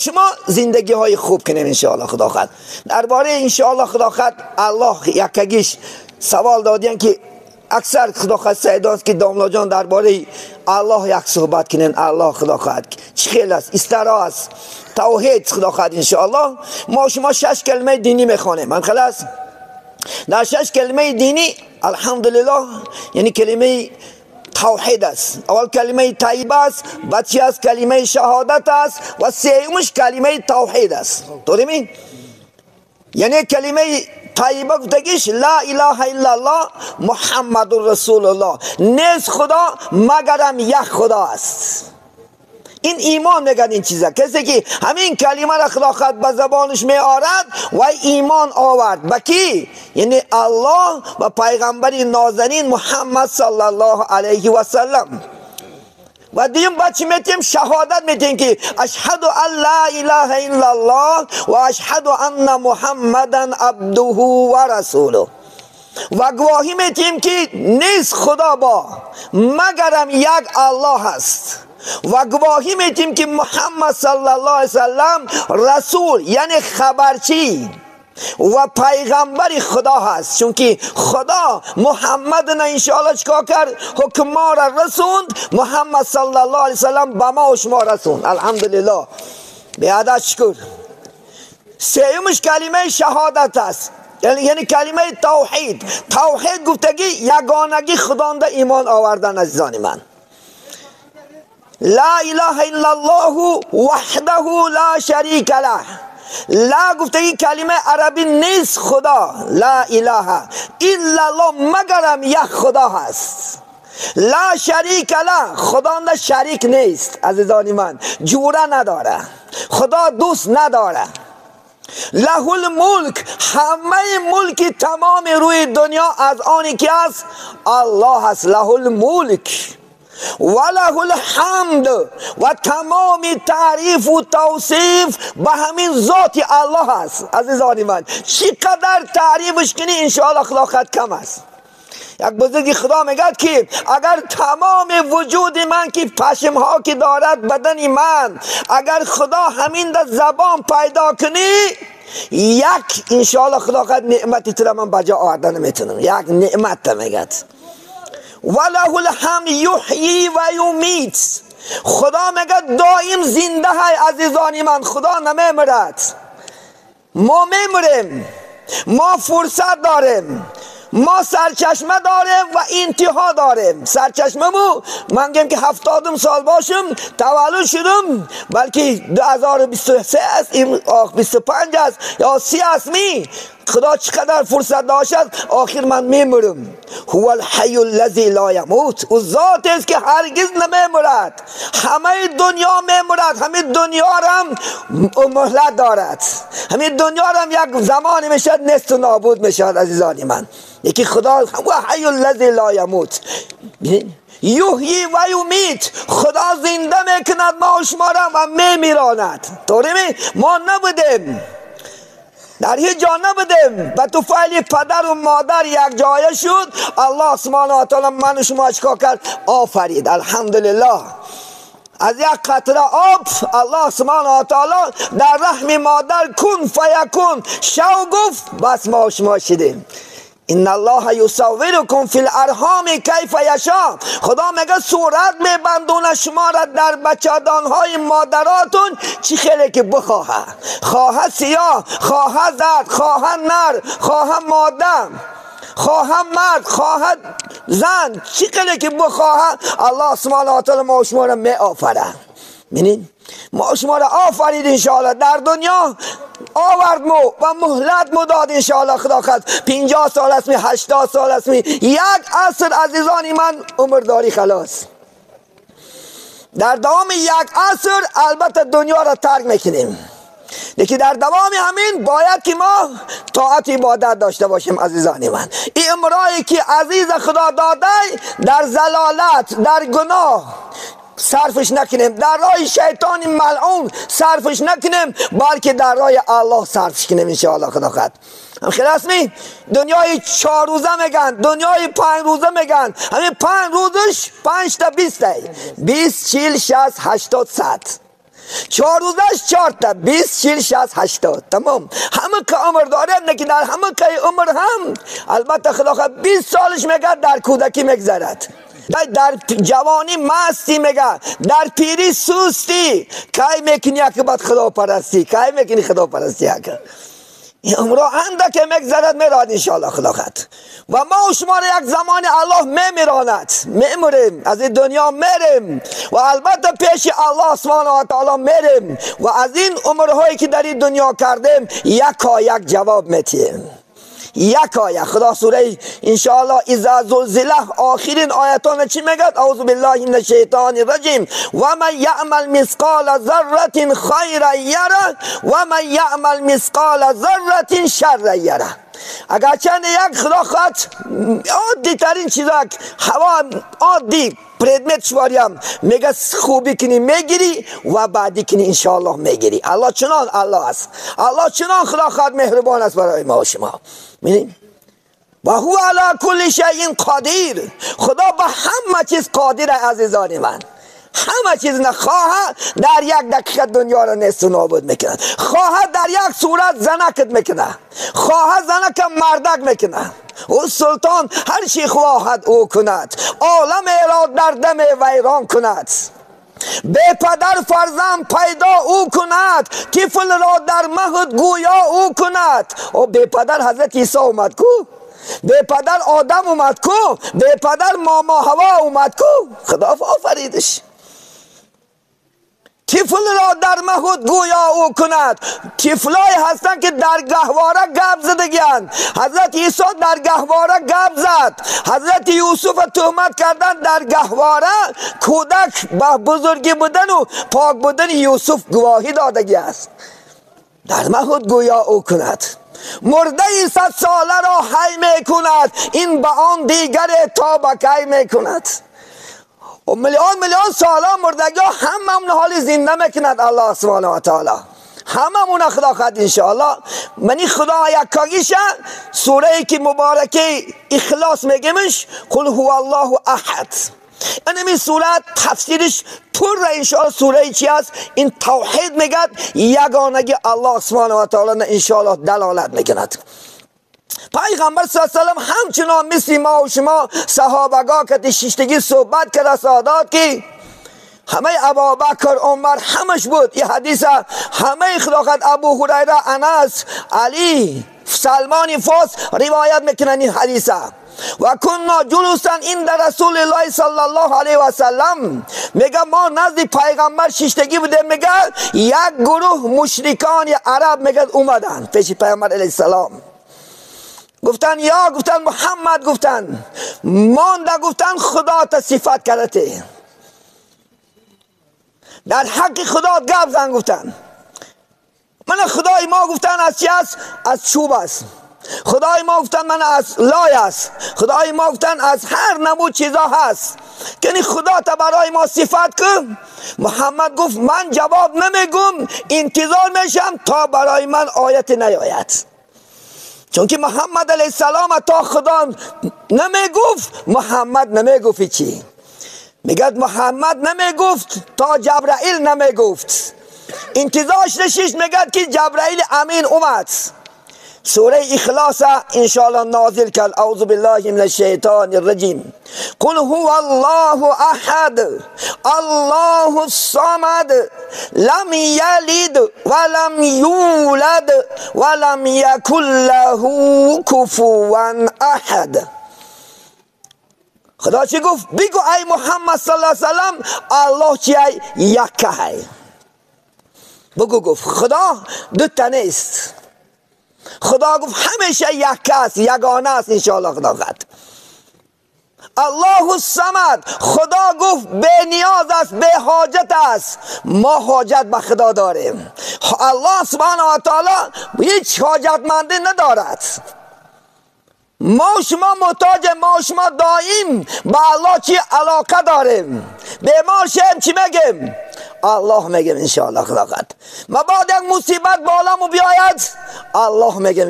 شما زندگی های خوب کنیم انشاءالله خدا خواهد. درباره انشاءالله خدا خواهد الله یکگیش سوال دادین که اکثر خدا خواهد سیدان که داملا جان درباره الله یک صحبت کنین. الله خدا خواهد چی خیلی است، استرا است، توحید خدا خواهد انشاءالله. ما شما 6 کلمه دینی میخوانیم، من خلاص در 6 کلمه دینی الحمدلله، یعنی کلمه توحید است، اول کلمه طیبه است، بعد چی است؟ کلمه شهادت است و سومش کلمه توحید است. درست؟ یعنی کلمه طیبه گفتگیش لا اله الا الله محمد رسول الله، نیست خدا مگرم یک خدا است. این ایمان میگن این چیزا. کسی که همین کلمه را خدا خود به زبانش می آرد و ایمان آورد به کی؟ یعنی الله و پیغمبر نازنین محمد صلی الله علیه و سلم. و دیم بچه میتیم شهادت میتیم که اشهد ان لا اله الا الله و اشهد ان محمدا عبده و رسوله. و گواهی میتیم که نیست خدا با مگرم یک الله است. و گواهی میتیم که محمد صلی الله علیه وسلم رسول یعنی خبرچی و پیغمبر خدا هست، چون که خدا محمد نه انشاءالله چیکار کرد؟ حکم ما را رسوند، محمد صلی الله علیه وسلم به ما و شما رسوند. الحمدلله، به عدد شکر. سومش کلمه شهادت است، یعنی کلمه توحید. توحید گفتگی یگانگی خدانده ایمان آوردن. عزیزان من، لا اله الا الله وحده لا شریک له. لا گفته این کلمه عربی نیست خدا، لا اله الا الله مگرم یک خدا هست، لا شریک له، خدا نه شریک نیست. عزیزان من، جوره نداره، خدا دوست نداره. له الملک، همه ملک تمام روی دنیا از آنی که است الله هست. له الملک و له الحمد، و تمام تعریف و توصیف به همین ذات الله است. عزیزان من، چقدر تعریفش کنی انشاءالله خلاقت کم است. یک بزرگی خدا میگه که اگر تمام وجود من که پشم ها که دارد بدن من، اگر خدا همین در زبان پیدا کنی، یک انشاءالله خلاقت نعمتی تر من بجا آوردن نمیتونم. یک نعمت میگه وله الحمد یحیی و یمیت. خدا میگه دائم زنده های. عزیزان من، خدا نمیمیرد، ما میمیریم، ما فرصت داریم، ما سرچشمه داریم و انتها داریم. سرچشمه مو من گیم که 70 سال باشم تولد شدم، بلکه 2023 است، 25 است یا 30 است. می خدا چقدر فرصت داشت، آخر من میمرم. هو الحی الذی لا یموت، او ذات است که هرگز نمیمرد. همه دنیا میمرد، همه دنیا هم مهلت دارد، همه دنیا هم یک زمان میشد نیست و نابود میشد. عزیزان من، یکی خدا هو حی الذی لا یموت یحیی و یمیت، خدا زنده میکند ما و شما را و میمیراند. طوری ما نبودیم، در هیچ جا نبودیم، به طفیل پدر و مادر یک جایه شد. الله سبحانه و تعالی من و شما چیکار کرد؟ آفرید. الحمدلله، از یک قطره آب الله سبحانه و تعالی در رحم مادر کن فیکون شو گفت، بس ما و شما شدیم. ان الله یصورکم فی الارحام کیف یشاء. خدا میگه صورت میبندونه شما را در بچه‌دانهای مادراتون چی خیلی که بخواهه، خواه سیاه، خواه زرد، خواه نر، خواه ماده، خواه مرد، خواه زن، چی خیلی که بخواهه الله سبحانه و تعالی ما شما را می آفره. ببینید ما شما را آفرید انشاءالله، در دنیا آورد مو و مهلت مو داد انشاءالله. خدا خواهد 50 سال است می، 80 سال است می، یک عصر عزیزان من عمر داری خلاص. در دوام یک عصر البته دنیا را ترک میکنیم، لیکن در دوام همین باید که ما طاعت عبادت داشته باشیم. عزیزان من، این امرایی که عزیز خدا داده در ضلالت، در گناه صرفش نکنیم، در راه شیطان ملعون صرفش نکنیم، بلکه در راه الله صرفش کنیم انشاءالله خدا خواهد. هم خلاص می دنیای 4 روزه میگن، دنیای 5 روزه میگن، همین 5 روزش 5 تا 20 20 40 60 80 100. 4 روزش 4 تا 20 40 60 80 تمام. همه که عمر داریم نه که در همه که عمر هم البته خدا خواهد 20 سالش میگه در کودکی میگذرد، در جوانی مستی میگه، در پیری سستی. کی میکنی که بعد خدا پرستی؟ کی میکنی خدا پرستی؟ این عمر اندک میگذرد میراد انشاءالله خدا خواهد. و ما و شما را یک زمان الله میمیراند، میموریم، از این دنیا میریم و البته پیش الله سبحانه و تعالی میریم و از این عمرهایی که در این دنیا کردیم یکا یک جواب میتیم، یکا یک. خدا سوره انشاءالله اذا زلزله آخرین آیتان چی میگه؟ اعوذ بالله من الشیطان الرجیم و من یعمل مثقال ذره خیرا یره و من یعمل مثقال ذره شرا یره. اگر چند یک خدا خواهد عادی ترین چیزا، هوا عادی предмет شواریم میگه خوبی کنی میگیری و بعدی کنی انشاءالله میگیری. الله چنان الله است، الله چنان خدا خواهد مهربان است برای ما و شما. می‌بینی؟ و هو علی کل شیء قدیر. خدا به همه چیز قادر عزیزان من. همه چیز نخواهد در یک دقیقه دنیا را نیست و نابود میکنه، خواهد در یک صورت زنکت میکنه، خواهد زنک مردک میکنه. او سلطان هر چی خواهد او کند، عالم را در دم ویران کند. به پدر فرزند پیدا او کند، طفل را در مهد گویا او کند. او به پدر حضرت عیسی اومد کو، به پدر آدم اومد کو، به پدر ماما هوا اومد کو. خدا آفریدش. طفل را در مهد گویا او کند. طفلای هستند که در گهواره گپ زدگیند. حضرت عیسی در گهواره گپ زد، حضرت یوسف تهمت کردن در گهواره. کودک به بزرگی بودن و پاک بودن یوسف گواهی دادگی است. در مهد گویا او کند. مرده 100 ساله را حی می کند، این به آن دیگر تا به کی می کند. و میلیون میلیون سالا مردگی ها هممون حال زنده میکند الله سبحانه و تعالی. هممون خدا خواهد انشاءالله. منی خدا یکاگیشه سوره که مبارکه اخلاص میگیمش، قل هو الله احد. این سوره تفسیرش پر انشاءالله سوره چی است؟ این توحید میگد، یگانگی الله سبحانه و تعالی انشاءالله دلالت میکند. پیغمبر صلی الله علیه و سلم همچنان مثل ما و شما صحابگاه که شیشتگی صحبت کرده سادات که همه ابابکر عمر همش بود. این حدیث همه خلافت ابو هریره، انس، علی، سلمان فارس روایت میکنن این حدیث. و کنا جلوسا عند رسول الله صلی الله علیه و سلم. میگه ما نزد پیغمبر شیشتگی بوده. میگه یک گروه مشرکان عرب میگه اومدن پیش پیغمبر علیه السلام. گفتن یا گفتن محمد، گفتن مانده، گفتن خدا تا صفت کرده در حق خدا گپ زن. گفتن من خدای ما گفتن از چی است؟ از چوب است. خدای ما گفتن من از لای است. خدای ما گفتن از هر نمود چیزا هست. که خدا تا برای ما صفت کن. محمد گفت من جواب نمیگم، انتظار میشم تا برای من آیت نیاید. چون که محمد علیه السلام تا خدا نمیگفت، محمد نمیگفت چی؟ میگد محمد نمیگفت تا جبرائیل نمیگفت. انتظارش نشیش، میگد که جبرائیل امین اومد. سوره اخلاص انشاءالله نازل کرد. اعوذ بالله من الشیطان الرجیم. قل هو الله احد الله الصمد لم یلد ولم یولد ولم یکن له کفوا احد. خدا چی گفت؟ بگو ای محمد صلی الله علیه وسلم الله چی ای؟ یکه ای. بگو گفت خدا دو تا نیست. خدا گفت همیشه یک است، یگانه است انشاءالله خدا خد. الله الصمد. خدا گفت به نیاز است، به حاجت است. ما حاجت به خدا داریم. الله سبحانه و تعالی هیچ حاجتمندی ندارد. ما شما محتاج، ما شما دائم به الله چی علاقه داریم. بیمار شیم چی میگیم؟ الله میگیم انشاءالله خدا خد. مباد یک مصیبت بالامو بیاید الله میگیم.